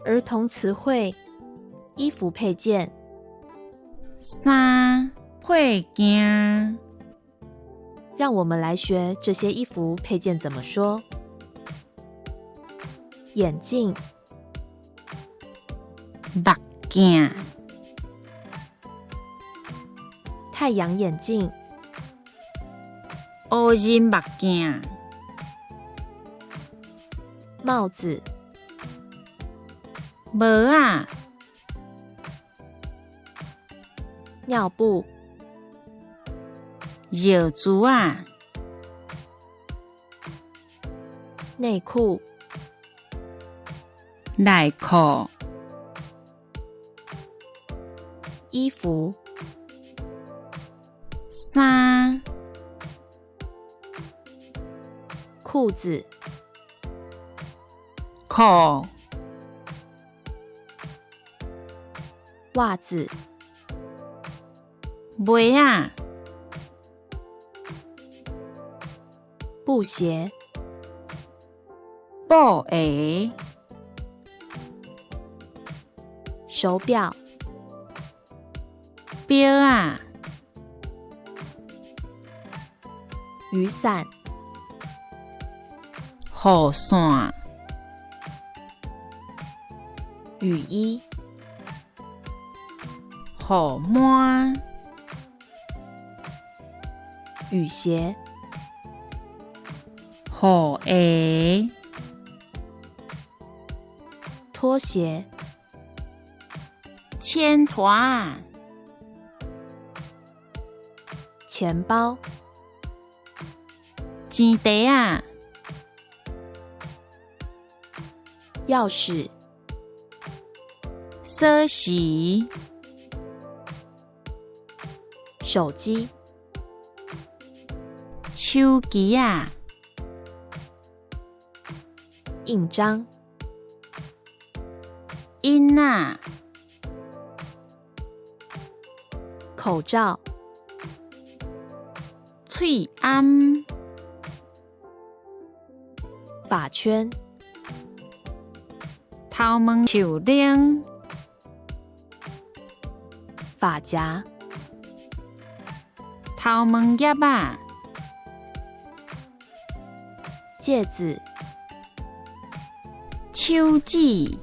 儿童词汇，衣服配件。衫配件。让我们来学这些衣服配件怎么说。眼镜。目镜。太阳眼镜。乌仁目镜。帽子。帽仔。尿布。尿苴仔。内裤。内裤。衣服。衫。裤子。裤。袜子。袜仔。布鞋。布鞋。手表。錶仔。雨伞。雨傘。雨衣。雨帽。雨鞋。雨鞋。拖鞋。千拖仔。钱包。钱袋仔。钥匙。锁匙。手机。手机仔。印章。印仔。口罩。喙罨。发圈。头毛袖链。发夹。头毛夹仔。戒指。手指。